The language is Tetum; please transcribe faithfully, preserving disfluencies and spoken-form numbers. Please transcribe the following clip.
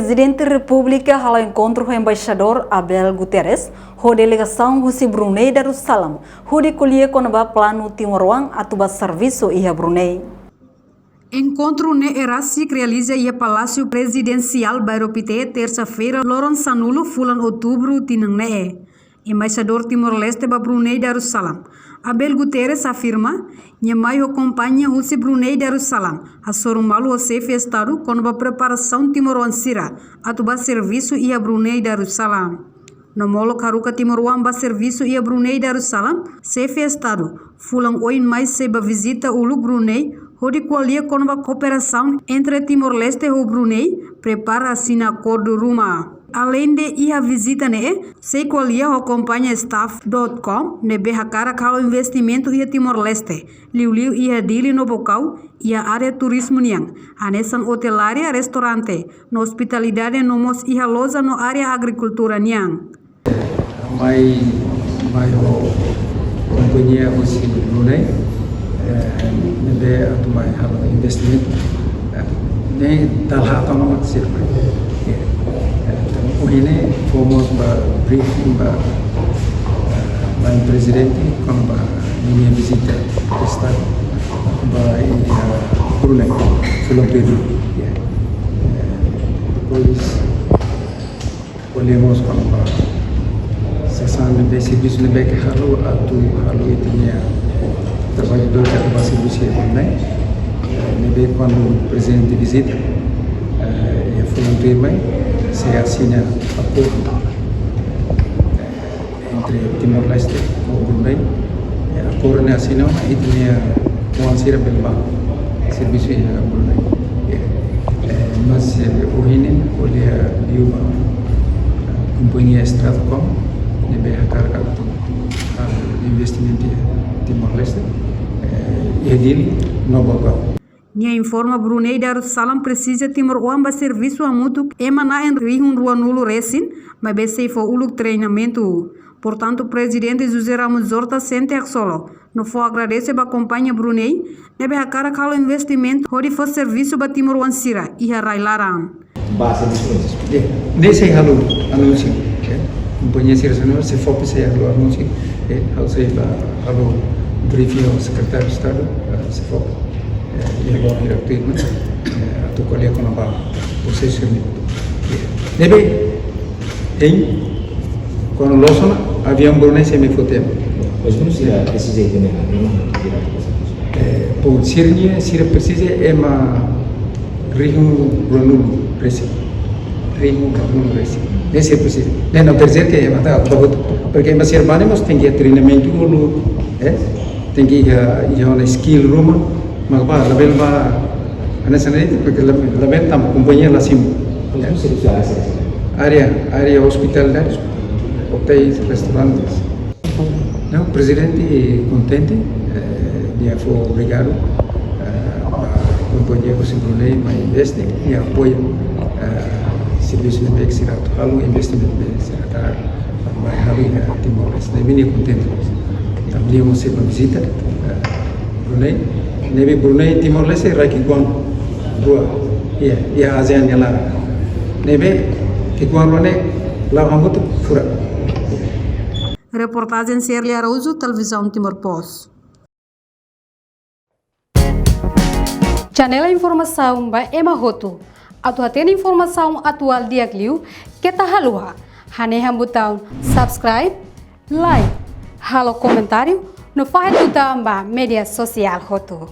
Prezidente Repúblika hala'o enkontru ho Embaixadór Abel Guterres ho delegasaun husi Brunei Darussalam, hodi ko'alia kona-ba planu timoroan atu bá servisu iha Brunei. Enkontru ne'e rasik realiza iha Palásiu Prezidensiál Bairro Pité, tersa-feira, loron sanulu fulan Outubru tinan ne'e. Embaixadór Timor-Leste ba Brunei Darussalam, Abel Guterres, afirma nia mai ho kompañia husi Brunei Darussalam, hasoru malu ho Xefe Estadu kona-ba preparasaun timoroan sira atu bá servisu iha Brunei Darussalam. No molok haruka timoroan bá servisu iha Brunei Darussalam, Xefe Estadu fulan oin mai sei bá vizita uluk Brunei, hodi ko'alia kona-ba kooperasaun entre Timor-Leste ho Brunei, prepara asina akordu ruma. Aleinde iha vizita ne'e, sei ko'alia ho kompañia Staff dot com, ne'ebé hakarak halo investimentu iha Timor-Leste, liuliu iha Dili no Baucau, iha área turizmu nian, hanesan otelaria, restaurante, no ospitalidade, no mós iha loja no área agrikultura nian. Mai, mai ho kompañia husi Brunei, eh, ne'ebé atu mai halo investimentu. Eh, ne'e dala haat ona mak sira mai. Eh, eh, ohin ne'e fomos bá briefing ba, eh, ba Prezidente kona-ba ninia vizita Estadu ba iha Brunei, fulan tuirmai. Eh, depois, ko'alia mós kona-ba sasán ne'ebé, servisu ne'ebé ke halo atu halo ita-nia traballadór atu bá servisu iha Brunei. Eh, ne'ebé kuandu Prezidente vizita, eh, iha fulan tuirmai, sei asina akordu, eh, entre Timor-Leste ho Brunei. Eh, akordu ne'e asina, ita-nia oan sira bele bá servisu iha Brunei. Eh, eh, mas, eh, ohin ne'e ko'alia liu ba, eh, kompañia Stratcom, ne'ebé hakarak atu, ah, investimentu iha Timor-Leste, eh, iha Dili no Baucau. Nia informa Brunei Darussalam presiza timoroan bá servisu hamutuk ema na'in rihun ruanulu resin, maibé sei fó uluk treinamentu. Portantu, Prezidente José Ramos Horta sente haksolok no fó agradese ba kompañia Brunei ne'ebé hakarak halo investimentu hodi fó servisu ba timoroan sira iha rai-laran. Bá servisu mós. Eh, ne'e sei halo anúnsiu, eh, kompañia sira sei halo, SEFOPE sei halo anúnsiu, eh, ha'u sei bá halo briefing ho Sekretáriu Estadu, eh, SEFOPE, eh, iha loron hirak tuirmai, eh, atu ko'alia kona-ba prosesu ne'e. Eh, ne'ebé, hein, kuandu loos ona, aviaun Brunei sei mai foti ema. Mas como sira presiza ida-ne'e, ema atu tira atu pasa? Eh, bom, sira-nia, sira presiza ema rihun ruanulu resin. Rihun ruanulu resin. Ne'e sira presiza. Ne'e não quer dizer que ema atu bá hotu. Porque ema sira mane mós tenke iha treinamentu uluk, eh? Tenke iha, iha ona skill ruma, mak bá, labele bá, hanesan ne'e, porque labele, labele tanba kompañia la simu. Mas como sira uza área sira? Área, área ospitalidade, hotéis, restaurantes. Não, Prezidente kontente, eh, nia fó obrigadu, eh, ba kompañia husi Brunei mai investe, nia apoia, eh, servisu ne'ebé ke sira atu halo, investimentu ne'ebé sira atu mai halo iha Timor-Leste. Ne'ebé nia kontente. Tanba nia mós sei bá vizita, eh, Brunei. Ne'ebé Brunei, Timor-Leste rai ki'ikoan rua iha, iha ASEAN nia laran. Ne'ebé ki'ikoan rua ne'e la'o hamutuk furak. Reportajen Shirley Araújo, Televizaun Timor Post. Channel informasaun ba ema hotu. Atu hatene informasaun atuál di'ak liu, keta haluha hanehan butaun subscribe, like, halo komentáriu, no fahe tutan ba média sosiál hotu.